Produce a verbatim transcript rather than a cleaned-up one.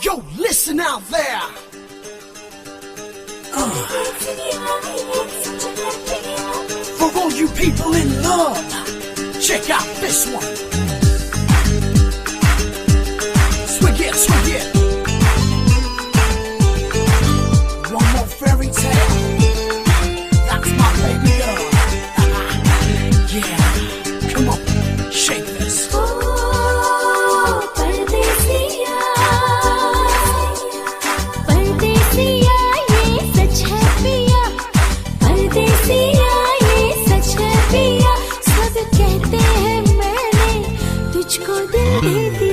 Yo, listen out there. Uh. For all you people in love, check out this one. Swing it, swing it. One more fairy tale. That's my baby girl. Yeah, come on, shake this. ओ परदेसिया, परदेसिया, ये सच है पिया, परदेसिया, ये सच है पिया, सब कहते हैं मैंने तुझको दिल दे दिया।